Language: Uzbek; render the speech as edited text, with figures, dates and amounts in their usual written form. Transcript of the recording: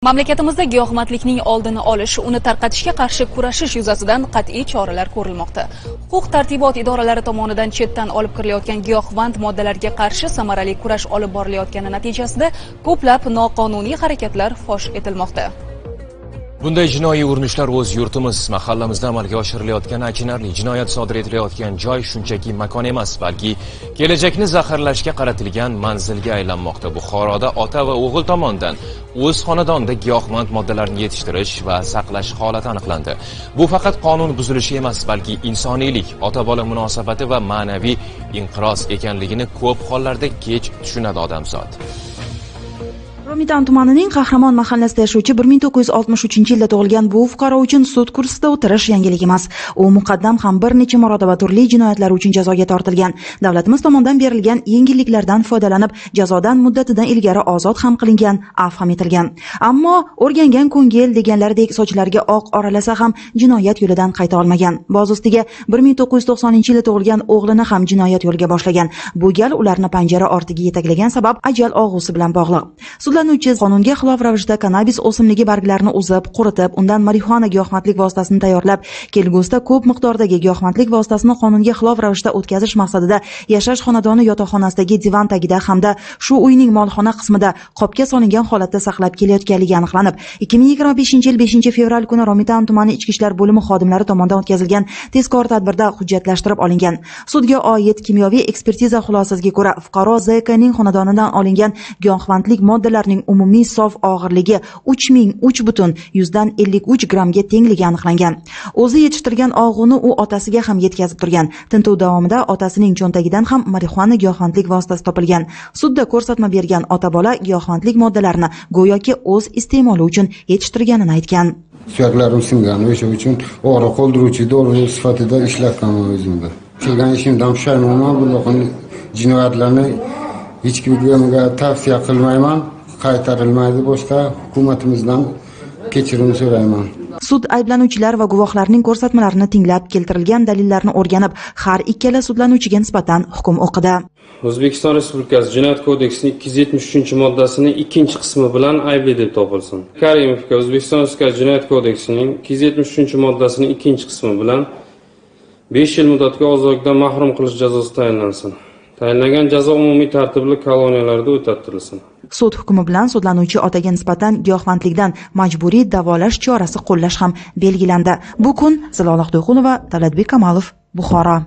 Mamlakatimizda giyohvandlikning oldini olish, uni tarqatishga qarshi kurashish yuzasidan qat'iy choralar ko'rilmoqda. Huquq tartibot idoralari tomonidan chetdan olib kirilayotgan giyohvand moddalarga qarshi samarali kurash olib borilayotgani natijasida ko'plab noqonuniy harakatlar fosh etilmoqda. Bunday jinoiy urinishlar o'z yurtimiz, mahallamizda amalga oshirilayotgan achinarli jinoyat sodir etilayotgan joy shunchaki makon emas, balki kelajakni zaharlashga qaratilgan manzilga aylanmoqda. Buxoroda ota va o'g'il tomonidan o'z xonadonida giyohvand moddalarni yetishtirish va saqlash holati aniqlandi. Bu faqat qonun buzilishi emas, balki insoniylik, ota-bola munosabati va ma'naviy inqiroz ekanligini ko'p hollarda kech tushunadi odamzod. Romitan tumanining Qahramon mahallasida yashovchi 1963-yilda tug'ilgan bu fuqaro uchun sud kursida o'tirish yangilik emas. U muqaddam ham bir necha marotaba turli jinoyatlar uchun jazoga tortilgan. Davlatimiz tomonidan berilgan yengilliklardan foydalanib, jazodan muddatidan ilgari ozod ham qilingan, afv ham etilgan. Ammo o'rgangan ko'ngil deganlaridek sochlariga oq oralasa ham jinoyat yo'lidan qayta olmagan. Boz ustiga 1990-yilda tug'ilgan o'g'lini ham jinoyat yo'liga boshlagan. Bu gal ularni panjara ortiga yetaklagan sabab ajal og'usi bilan bog'liq. Sudlanuvchi qonunga xilof ravishda kannabis o'simligi barglarini uzib, quritib, undan marixuana giyohvandlik vositasini tayyorlab, kelgusida ko'p miqdordagi giyohvandlik vositasini qonunga xilof ravishda o'tkazish maqsadida yashash xonadoni yotoqxonasidagi divan tagida hamda shu uyning molxona qismida qopga solingan holatda saqlab kelayotganligi aniqlanib, 2025-yil 5-fevral kuni Romitan tumani Ichki ishlar bo'limi xodimlari tomonidan o'tkazilgan tezkor tadbirda hujjatlashtirib olingan. Sudga oid kimyoviy ekspertiza xulosasiga ko'ra, fuqaro ZK ning xonadonidan olingan giyohvandlik moddalari umumiy sof og'irligi 3003,53 grammga tengligi aniqlangan. O'zi yetishtirgan og'uni u otasiga ham yetkazib turgan. Tintuv davomida otasining cho'ntagidan ham marixuana giyohvandlik vositasi topilgan. Sudda ko'rsatma bergan ota-bola giyohvandlik moddalarini go'yoki o'z iste'moli uchun yetishtirganini aytgan. Suyaklarim singan, o'sha uchun og'riq qoldiruvchi dori sifatida ishlatganman o'zimda. Qilgan ishimdan pushaymonman, bunaqa jinoyatlarni hech kimga tavsiya qilmayman. Qaytarilmaydi, boshqa hukumatimizdan kechirim so'rayman. Sud ayblanuvchilar va guvohlarning ko'rsatmalarini tinglab, keltirilgan dalillarni o'rganib, har ikkala sudlanuvchiga nisbatan hukm o'qidi. O'zbekiston Respublikasi Jinoyat kodeksining 273-moddasining 2-qismi bilan aybli deb topilsin. Karimovga O'zbekiston Respublikasi Jinoyat kodeksining 273-moddasining 2-qismi bilan 5 yil muddatga ozodlikdan mahrum qilish jazosi tayinlansin. Tayinlangan jazo umumiy tartibli koloniyalarda o'tattirilsin. Sud hukmi bilan sudlanuvchi otaga nisbatan giyohvandlikdan majburiy davolash chorasi qo'llash ham belgilandi. Bu kun Zilola To'yqunova, Talatbek Kamalov, Buxoro.